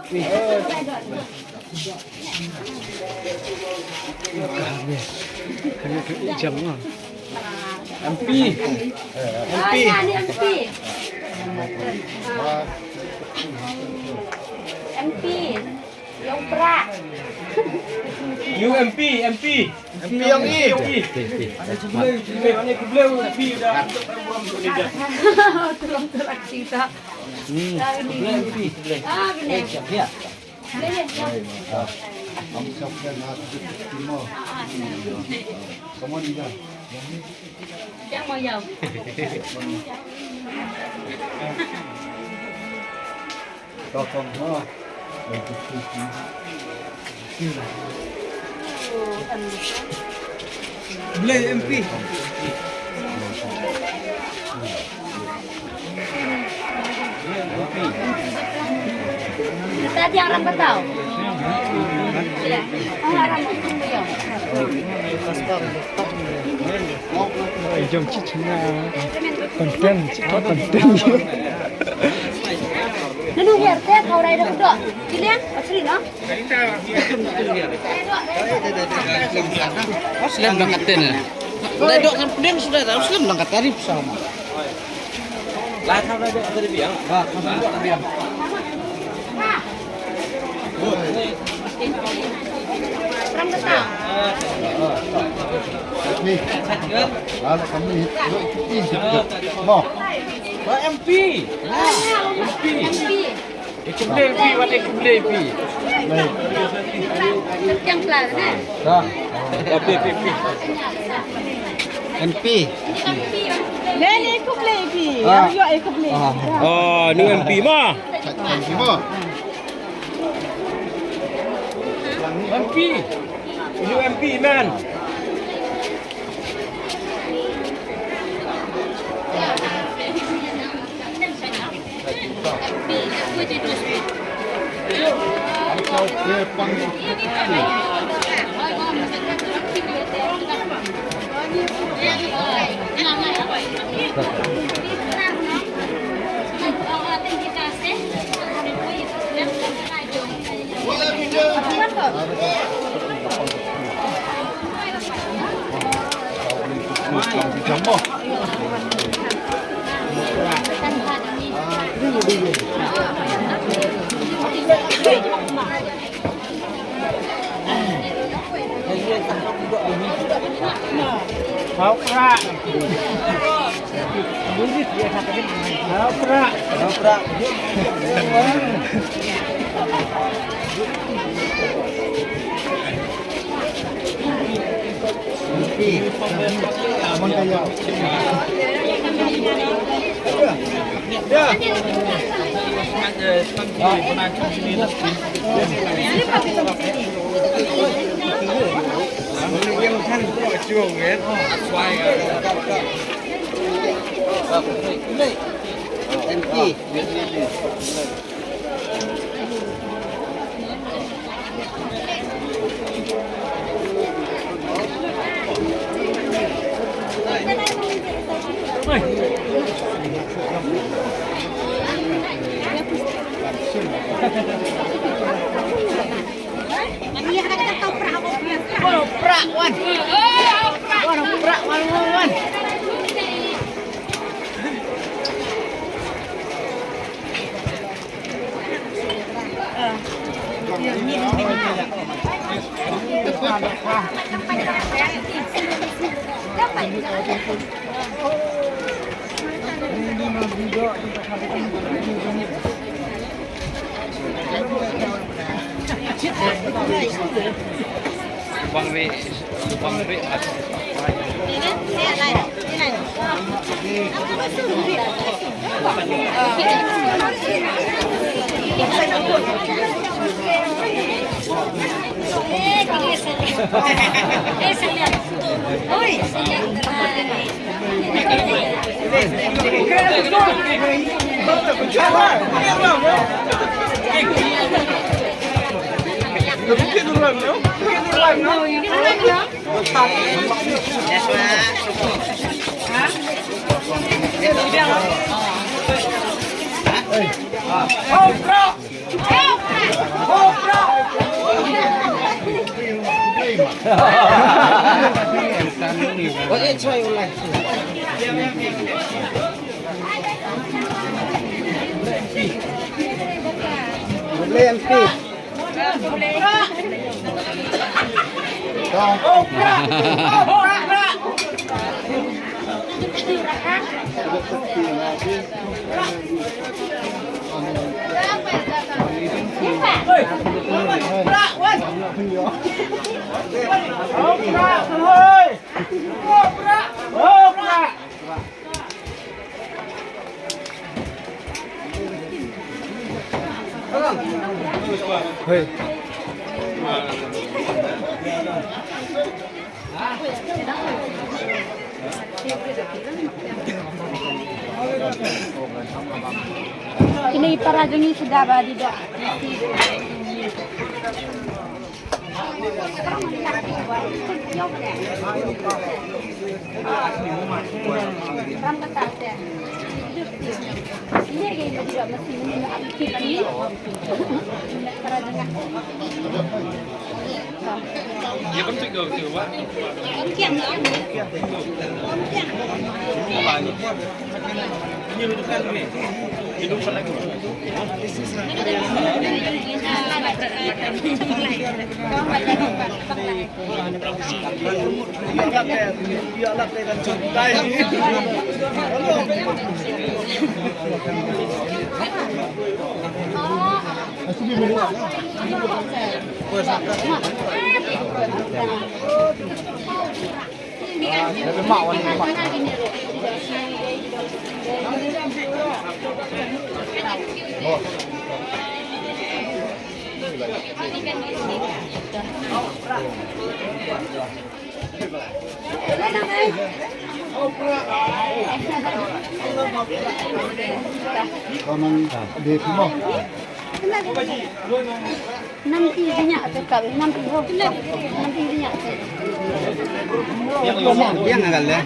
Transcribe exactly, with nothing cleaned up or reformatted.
M P. Ah, ni M P. M P. Yung pra. Yung M P, M P. M P yung i. Yung i. Tulung tulak kita. Hmm. Ah, benar. Blei M P. Nata dia orang Betau. Iya. Oh, orang Betau. Jom cicina konten, cicina konten. Nanu hiar te kau rai dah dok. Kilian, asri no. Muslim lang katen. Dai dok kan peding sudah tahu Muslim lang katari sama. Lah kan dai dok katari biang. Lah kan dok katari biang. Ni. Lah kami dok ikuti. Mau. Ba M P. M P. Ikut beli P, mana ikut beli P? Yang pelan, eh? Dah. Dah, P, P, P. M P. Ni, ni ikut beli P. Ah. Yang juga ikut beli. Ah. Oh, ni M P mah. M P mah. M P. Ini M P, man. Hau prak. Hau prak. Hau prak. Bang Ri, Bang Ri. Ini para jong ngi sida ba di da. Nam ti dinya tu kau, nam ti ho. Nam ti dinya tu. Yang agak leh.